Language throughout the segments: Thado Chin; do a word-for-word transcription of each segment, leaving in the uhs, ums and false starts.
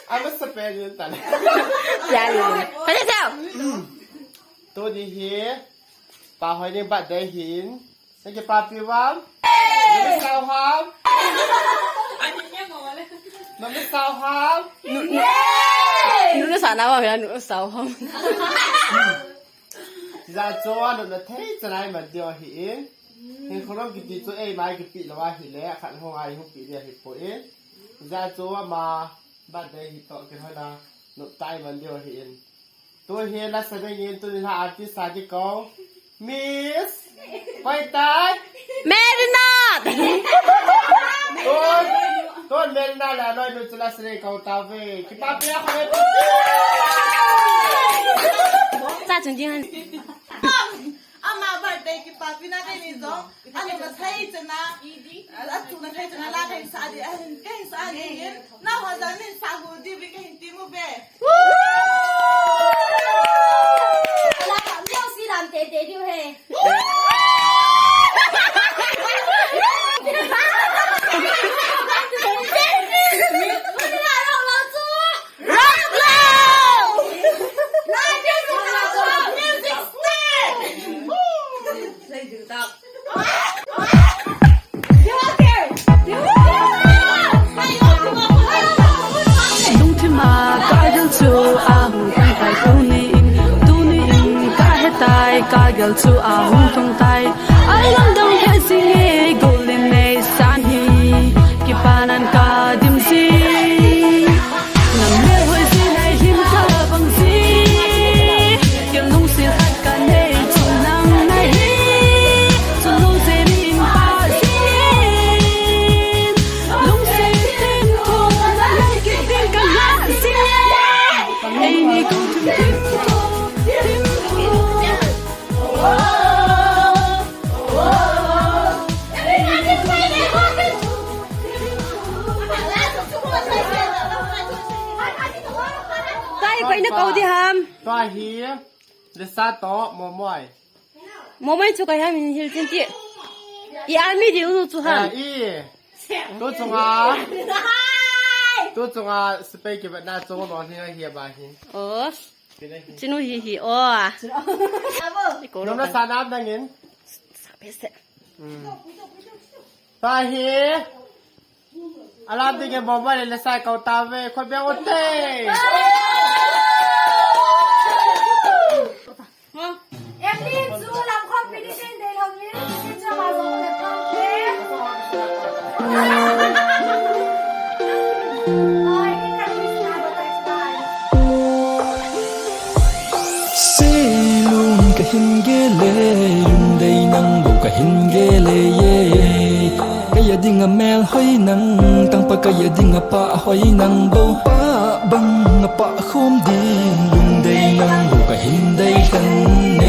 Ama sa pen yun tala. Yan yun. Pwede sa'yo. Tuni hi, Pa Hoineng birthday ahin. Nang kipapi uvam? Nang sao ham? Nang sao ham? Nu, nu, nu, nu sa na wa, nu sao ham. Jachat chu anopna thei chan a iman diu ahin. Hinkho lom kiti chu eima kipe lou ahile, khat hung a ihung pe diu ahipoi. Jachat chu ama birthday hi toh kihouna nop tah a iman diu ahin. Tu hi lasa dingin tuni a artist a kikou Miss koi tai? Merina! Tun, tun Merina le aloinu chu lasa ding kou tauve. Kipapi a koi. Cha chun ding han. Ama birthday kipapina keini jong. Anopna thei chan a, achuna thei chan a la kahin sa ding, ahin, kahin sa ding ahin. Nangho jong nahin sa diu ve kahin ti uve. Ala ka, music lam tete diu ahi. Rock blow! Music stand! Lungthim a kagel chu ahung thong tai tuni in, tuni in kahe tai, kagel chu ahung thong tai. Alamdang he jing e, golden age san hi, kipanan kadim jing. Nang melhoi jing, nang lim kabang jing. Kel lungset khat kanei chu nang nahi. Chun lungset in pha jing in. Lungset thim thum na lungset ding kangah jing e. Eini kong thim thim thum, thim thum. Tua hi koi nakou ding ham? Tua hi Lisa toh Momoi. Momoi chu koi ham, hin hil tin ti. I army diu nu chu ham? Eh, i. Tu chunga. Tu chunga spei kivetna chu lo hi hi ba hi. Oh. Chinu hi hi, oh. Iko lo. Nuna sanam dangin. Sa pese. Hmm. Tua hi. Alam ding e, Momoi le Lisa kou tauve, khut beng ute. Em ni chu lam khom pi ni tin dei lo ni, ni tin chu ma zo le khom pe. Ai, ni kan ni sa ba tai. Seilung kahin gel e, lungdei nang bou kahin gel e. Kei a dinga melhoi nang, tangpa kei a dinga pahhoi nang bou. Pah banga pah khom ding, lungdei nang bou kahin dei lhon e.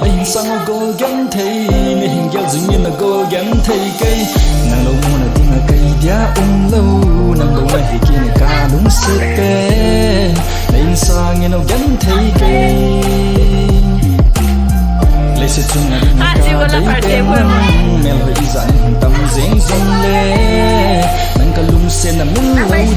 Nahin sang a gol genthei, nahin gel jing in a gol genthei kei. Nang lou muna dinga kei dia umlou, nang bou nahi kit in ka lungset pen. Nahin sang in a genthei kei. Leiset chunga dinga ka dei pen nang, melhoi ijat in hung tam jeng jongle. Nang ka lungset na min lou